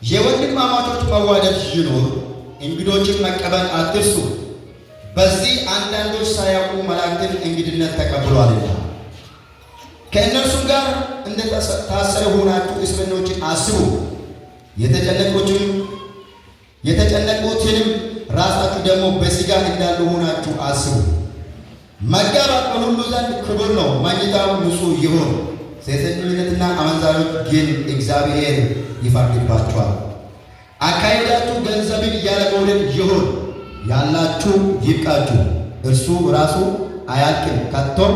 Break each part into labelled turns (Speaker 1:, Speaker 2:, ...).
Speaker 1: የወንድማማቾች መዋደድ ይኑር። እንግዶችን መቀበል አትርሱ። በዚህ አንዳንዶች ሳያውቁ መላእክትን እንግድነት ተቀብሏልና። ከእነርሱም ጋር እንደታሰረ ሆናችሁ እስረኞችን አስቡ። የተጨነቁትንም ራሳችሁ ደግሞ በሥጋ እንዳሉ ሆናችሁ አስቡ። መጋባት በሁሉ ዘንድ ክቡር ነው፣ መኝታው ንጹሕ ይሁን። ሴሰኝነትና አመንዝራዎች ግን እግዚአብሔር ይፈርድባቸዋል። አካሄዳችሁ ገንዘብን ያለ መውደድ ይሁን፣ ያላችሁ ይብቃችሁ፣ እርሱ ራሱ አያልቅም ከቶም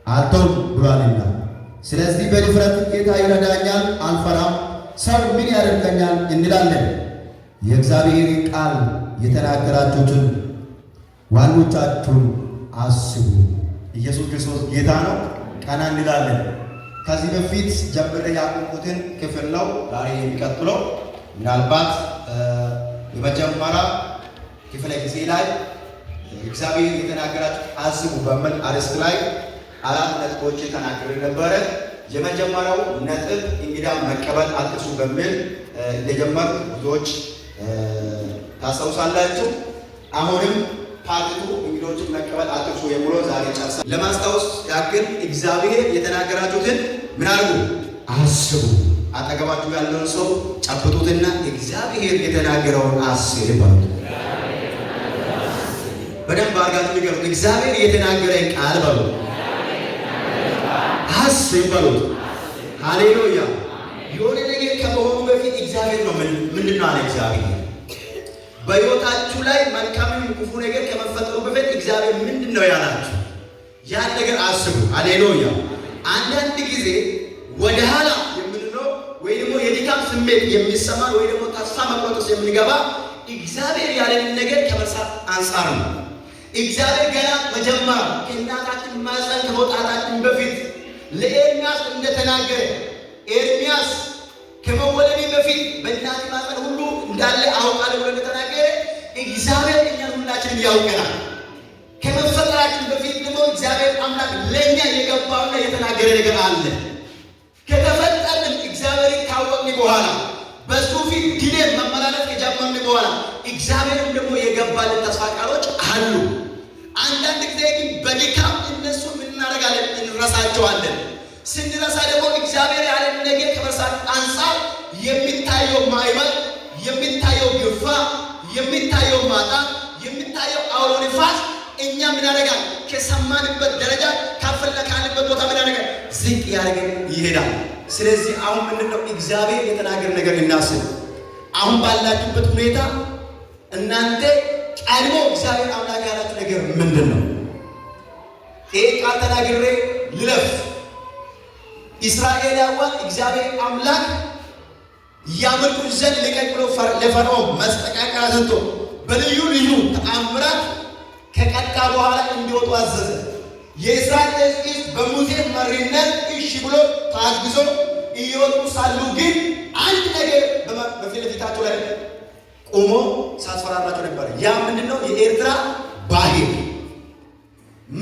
Speaker 1: አልተውም ብሏልና። ስለዚህ በድፍረት ጌታ ይረዳኛል፣ አልፈራም፣ ሰው ምን ያደርገኛል እንላለን። የእግዚአብሔር ቃል የተናገራችሁትን ዋኖቻችሁን አስቡ። ኢየሱስ ክርስቶስ ጌታ ነው። ቀና እንላለን። ከዚህ በፊት ጀምሬ ያቆምኩትን ክፍል ነው ዛሬ የሚቀጥለው። ምናልባት የመጀመሪያ ክፍለ ጊዜ ላይ እግዚአብሔር የተናገራችሁ አስቡ በሚል አርዕስት ላይ አራት ነጥቦች ተናግሬ ነበረ። የመጀመሪያው ነጥብ እንግዳ መቀበል አትርሱ በሚል እንደጀመርኩ ብዙዎች ታስታውሳላችሁ። አሁንም part two እንግዶችን መቀበል አትርሱ የሚለው ዛሬ ጨርሳ ለማስታወስ ያክል እግዚአብሔር የተናገራችሁትን ምን አድርጉ? አስቡ። አጠገባችሁ ያለውን ሰው ጨብጡትና እግዚአብሔር የተናገረውን አስብ በሉት። በደንብ አድርጋችሁ ንገሩት። እግዚአብሔር የተናገረን ቃል በሉት፣ አስብ በሉት። ሃሌሉያ። የሆነ ነገር ከመሆኑ በፊት እግዚአብሔር ነው ምንድን ነው አለ እግዚአብሔር በሕይወታችሁ ላይ መልካምም ክፉ ነገር ከመፈጠሩ በፊት እግዚአብሔር ምንድን ነው ያላችሁ? ያን ነገር አስቡ። ሃሌሉያ። አንዳንድ ጊዜ ወደ ኋላ የምንለው ወይ ደግሞ የድካም ስሜት የሚሰማን ወይ ደግሞ ተስፋ መቁረጥ ውስጥ የምንገባ እግዚአብሔር ያለንን ነገር ከመርሳት አንጻር ነው። እግዚአብሔር ገና መጀመሪያ ከእናታችን ማኅፀን ከመውጣታችን በፊት ለኤርሚያስ እንደተናገረ፣ ኤርሚያስ ከመወለዴ በፊት በእናቴ ማኅፀን ሁሉ እንዳለ አውቃለሁ ብሎ እንደተናገረ እግዚአብሔር እኛን ሁላችንም ያውቀናል። ከመፈጠራችን በፊት ደግሞ እግዚአብሔር አምላክ ለእኛ የገባውና የተናገረ ነገር አለ። ከተፈጠርን፣ እግዚአብሔርን ካወቅን በኋላ፣ በሱ ፊት ድነን መመላለስ ከጀመርን በኋላ እግዚአብሔርም ደግሞ የገባልን ተስፋ ቃሎች አሉ። አንዳንድ ጊዜ ግን በድካም እነሱ ምን እናደርጋለን? እንረሳቸዋለን። ስንረሳ ደግሞ እግዚአብሔር ያለን ነገር ከመርሳት አንጻር የሚታየው ማዕበል፣ የሚታየው ግፋ፣ የሚታየው ማጣት፣ የሚታየው አውሎ ንፋስ እኛ ምን ያደርጋል? ከሰማንበት ደረጃ ካፈለካንበት ቦታ ምን ያደርጋል? ዝቅ ያደርገን ይሄዳል። ስለዚህ አሁን ምንድነው? እግዚአብሔር የተናገረ ነገር እናስብ። አሁን ባላችሁበት ሁኔታ እናንተ ቀድሞ እግዚአብሔር አምላክ ያላችሁ ነገር ምንድን ነው? ይህ ቃል ተናግሬ ልለፍ። እስራኤላውያን እግዚአብሔር አምላክ ያመልኩት ዘንድ ልቀቅ ብሎ ለፈርዖን ማስጠንቀቂያ ሰጥቶ በልዩ ልዩ ተአምራት ከቀጣ በኋላ እንዲወጡ አዘዘ። የእስራኤል ሕዝብ በሙሴ መሪነት እሺ ብሎ ታግዞ እየወጡ ሳሉ ግን አንድ ነገር በፊት ለፊታቸው ላይ ቆሞ ሳስፈራራቸው ነበር። ያ ምንድን ነው? የኤርትራ ባህር።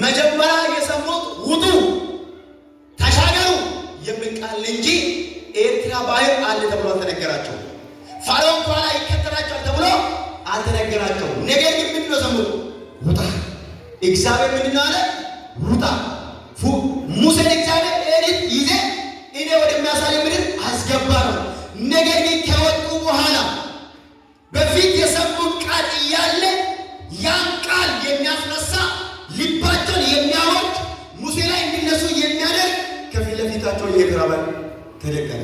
Speaker 1: መጀመሪያ የሰሙት ውጡ ተሻገሩ የሚል ቃል እንጂ ኤርትራ ባህር አለ ተብሎ አልተነገራቸው። ፈርዖን ከኋላ ይከተላቸዋል ተብሎ አልተነገራቸውም። ነገር ግን ምንድን ነው ሰሙት? ውጣ። እግዚአብሔር ምንድን ነው አለ? ውጣ። ሙሴን እግዚአብሔር ኤሪት ይዘህ እኔ ወደሚያሳይ ምድር አስገባ ነው። ነገር ግን ከወጡ በኋላ በፊት የሰሙት ቃል እያለ ያን ቃል የሚያስነሳ፣ ልባቸውን የሚያወርድ፣ ሙሴ ላይ እንዲነሱ የሚያደርግ ከፊት ለፊታቸው የኤርትራ ባህር ተደቀነ።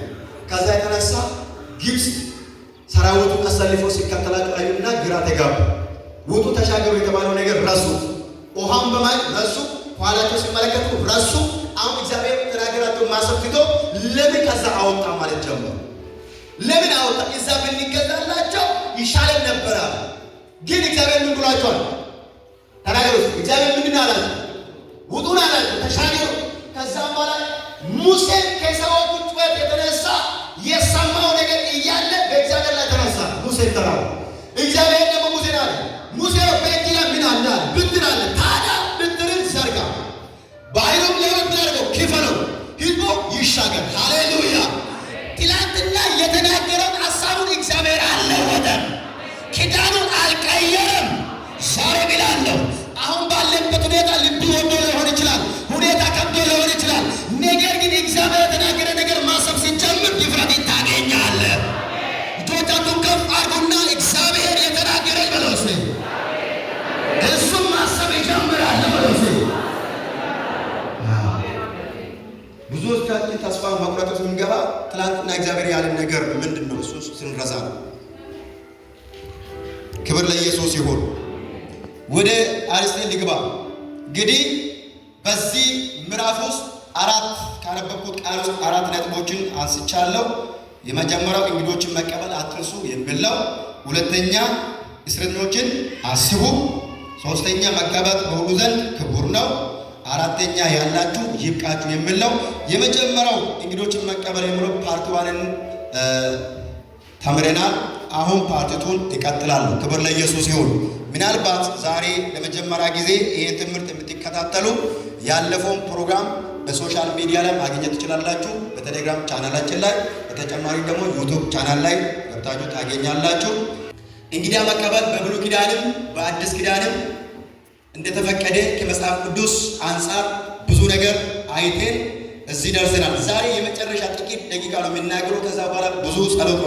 Speaker 1: ከዛ የተነሳ ግብፅ ሰራዊቱን አሰልፎ ሲከተላቸው አዩና ግራ ተጋቡ። ውጡ ተሻገሩ የተባለው ነገር ረሱ። ውሃውን በማየት ረሱ። ኋላቸው ሲመለከቱ ረሱ። አሁን እግዚአብሔር ተናገራቸው ማሰብ ትቶ ለምን ከዛ አወጣ ማለት ጀመሩ። ለምን አወጣ? እዛ ብንገዛላቸው ይሻለን ነበረ። ግን እግዚአብሔር ምን ብሏቸዋል? ተናገሩ። እግዚአብሔር ምንድን ነው አላቸው? ውጡን አላቸው፣ ተሻገሩ። ከዛም በኋላ ሙሴ ከሰዎቹ ጩኸት የተነሳ የሰማው ነገር እያለ በእግዚአብሔር ላይ ተነሳ። ሙሴ ተራው። እግዚአብሔር ደግሞ ሙሴን አለ፣ ሙሴ በእጅህ ላይ ምን አለ አለ? ብትር አለ። ታዲያ ብትርን ዘርጋ፣ ባህሩም ለሁለት ምን አድርገው? ክፈለው፣ ህዝቡ ይሻገር። ሃሌሉያ። ትላንትና የተናገረውን ሀሳቡን ትናንትና እግዚአብሔር ያለን ነገር ምንድን ነው? እሱ ስንረሳ ነው። ክብር ለኢየሱስ ይሁን። ወደ አርስቴ ልግባ። እንግዲህ በዚህ ምዕራፍ ውስጥ አራት ካነበብኩት ቃል ውስጥ አራት ነጥቦችን አንስቻለሁ። የመጀመሪያው እንግዶችን መቀበል አትርሱ የሚል ነው። ሁለተኛ እስረኞችን አስቡ። ሶስተኛ መጋባት በሁሉ ዘንድ ክቡር ነው። አራተኛ ያላችሁ ይብቃችሁ የሚል ነው። የመጀመሪያው እንግዶችን መቀበል የሚለው part one ን ተምረናል። አሁን part two ን እቀጥላለሁ። ክብር ለኢየሱስ ይሁን። ምናልባት ዛሬ ለመጀመሪያ ጊዜ ይህን ትምህርት የምትከታተሉ ያለፈውን ፕሮግራም በ social media ላይ ማግኘት ትችላላችሁ። በቴሌግራም ቻናላችን ላይ፣ በተጨማሪ ደግሞ ዩቱብ ቻናል ላይ ገብታችሁ ታገኛላችሁ። እንግዳ መቀበል በብሉይ ኪዳንም በአዲስ ኪዳንም እንደተፈቀደ ከመጽሐፍ ቅዱስ አንጻር ብዙ ነገር አይተን እዚህ ደርሰናል። ዛሬ የመጨረሻ ጥቂት ደቂቃ ነው የምናገረው። ከዛ በኋላ ብዙ ጸሎት ነው።